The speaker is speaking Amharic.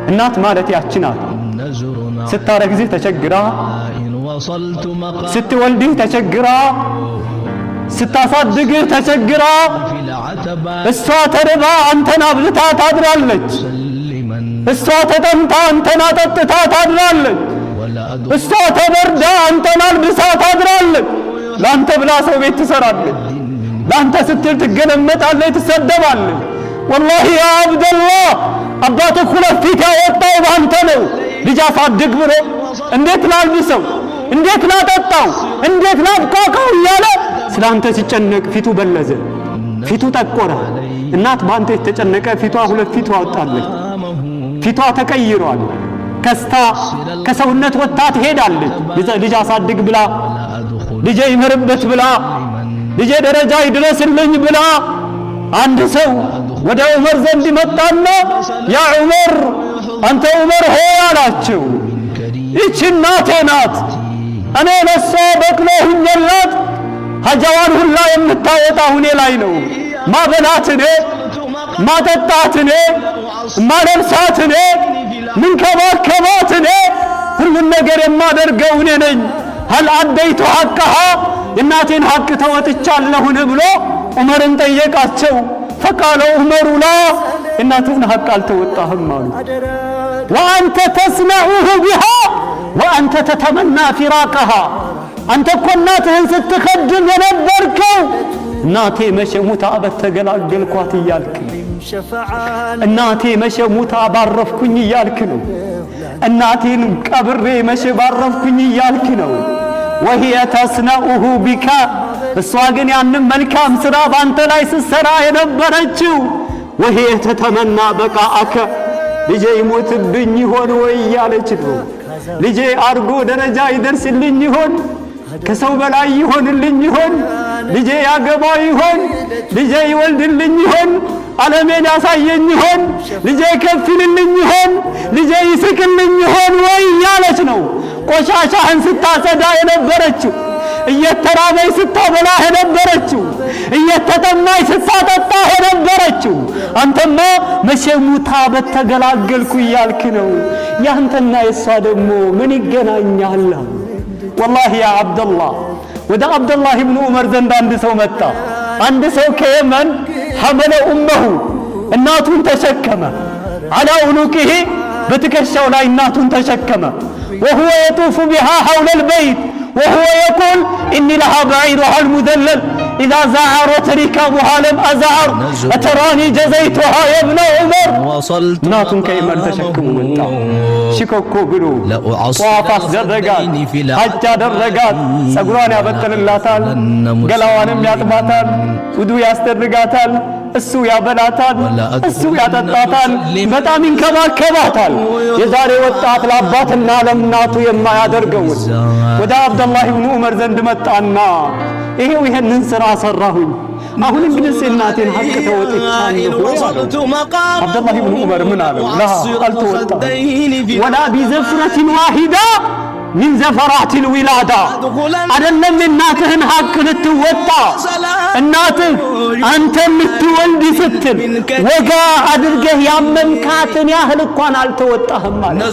እናት ማለት ያቺ ናት። ስታረግዝህ ተቸግራ፣ ስትወልድህ ተቸግራ፣ ስታሳድግህ ተቸግራ፣ እሷ ተርባ አንተን አብልታ ታድራለች። እሷ ተጠምታ አንተን አጠጥታ ታድራለች። እሷ ተበርዳ አንተን አልብሳ ታድራለች። ለአንተ ብላ ሰው ቤት ትሰራለች። ለአንተ ስትል ትገለመጣለች፣ ትሰደባለች። والله يا አብደላህ፣ አባትህ ሁለት ፊት ያወጣው በአንተ ነው። ልጅ አሳድግ ብሎ እንዴት ላልብሰው፣ እንዴት ላጠጣው፣ እንዴት ላብቃቃው እያለ ስለ አንተ ሲጨነቅ ፊቱ በለዘ፣ ፊቱ ጠቆረ። እናት በአንተ የተጨነቀ ፊቷ ሁለት ፊቱ አወጣለች። ፊቷ ተቀይሯል። ከስታ ከሰውነት ወጥታ ትሄዳለች። ልጅ አሳድግ ብላ፣ ልጄ ይመርበት ብላ፣ ልጄ ደረጃ ይድረስልኝ ብላ። አንድ ሰው ወደ ዑመር ዘንድ መጣና يا ዑመር፣ አንተ ዑመር ሆይ አላቸው፣ ይቺ እናቴ ናት። እኔ ለሷ በቅሎ ሁኜላት ሀጃዋን ሁላ የምታወጣ ሁኔ ላይ ነው። ማበላት እኔ፣ ማጠጣት እኔ፣ ማለብሳት እኔ፣ ምንከባከባት እኔ፣ ሁሉን ነገር የማደርገው እኔ ነኝ። هل أديت حقها፣ የእናቴን ሐቅ ተወጥቻለሁን ብሎ ዑመርን ጠየቃቸው። فقال عمر لا፣ የእናትህን ሐቅ አልተወጣህም አሉ። وأنت تصنعه بها وأنت تتمنى فراقها። አንተ እኮ እናትህን ስትኸድም የነበርከው እናቴ መቼ ሙታ በተገላገልኳት እያልክ ነው። እናቴ መቼ ሙታ ባረፍኩኝ እያልክ ነው። እናቴን ቀብሬ መቼ ባረፍኩኝ እያልክ ነው። وهي تصنعه بك፣ እሷ ግን ያንን መልካም ሥራ ባንተ ላይ ስትሠራ የነበረችው وهي تتمنى بقاءك፣ ልጄ ይሞትብኝ ይሆን ወይ እያለች ነው። ልጄ አድጎ ደረጃ ይደርስልኝ ይሆን? ከሰው በላይ ይሆንልኝ ይሆን? ልጄ ያገባ ይሆን? ልጄ ይወልድልኝ ይሆን? ዓለሜን ያሳየኝ ይሆን? ልጄ ከፍልልኝ ይሆን? ልጄ ይስቅልኝ ይሆን ወይ እያለች ነው። ቆሻሻህን ስታጸዳ የነበረችው፣ እየተራበች ስታበላህ የነበረችው፣ እየተጠማች ስታጠጣህ የነበረችው፣ አንተማ መቼ ሙታ በተገላገልኩ እያልክ ነው። ያንተና የእሷ ደግሞ ምን ይገናኛል? والله يا አብደላህ፣ ወደ አብደላህ ብኑ ዑመር ዘንድ አንድ ሰው መጣ። አንድ ሰው ከየመን حمل أمه፣ እናቱን ተሸከመ። على عنقه፣ በትከሻው ላይ እናቱን ተሸከመ። وهو يطوف بها حول البيت وهو يقول إني لها بعيرها المدلل إذا زعرت ركابها لم أزعر أتراني جزيتها يا ابن عمر። እናቱን ከየመን ተሸክሞ መጣ። ሽኮኮ ብሎ ጧፍ አስደረጋት፣ ሐጅ አደረጋት። ጸጉሯን ያበጥርላታል፣ ገላዋንም ያጥባታል፣ ውዱ ያስደርጋታል። እሱ ያበላታል፣ እሱ ያጠጣታል፣ በጣም ይንከባከባታል። የዛሬ ወጣት ለአባትና ለእናቱ የማያደርገውን ወደ አብደላህ ብኑ ዑመር ዘንድ መጣና ይሄው ይሄንን ስራ ሰራሁኝ፣ አሁን እንግዲህ እናቴን ሐቅ ተወጥቻለሁ አለው። አብደላህ ብኑ ዑመር ምን አለው? لا፣ አልተወጣም። ولا بزفرة واحدة من زفرات الولادة። አይደለም እናትህን ሐቅ ልትወጣ፣ እናትህ አንተ የምትወልድ ስትል ወጋ አድርገህ ያመምካትን ያህል እንኳን አልተወጣህም ማለት።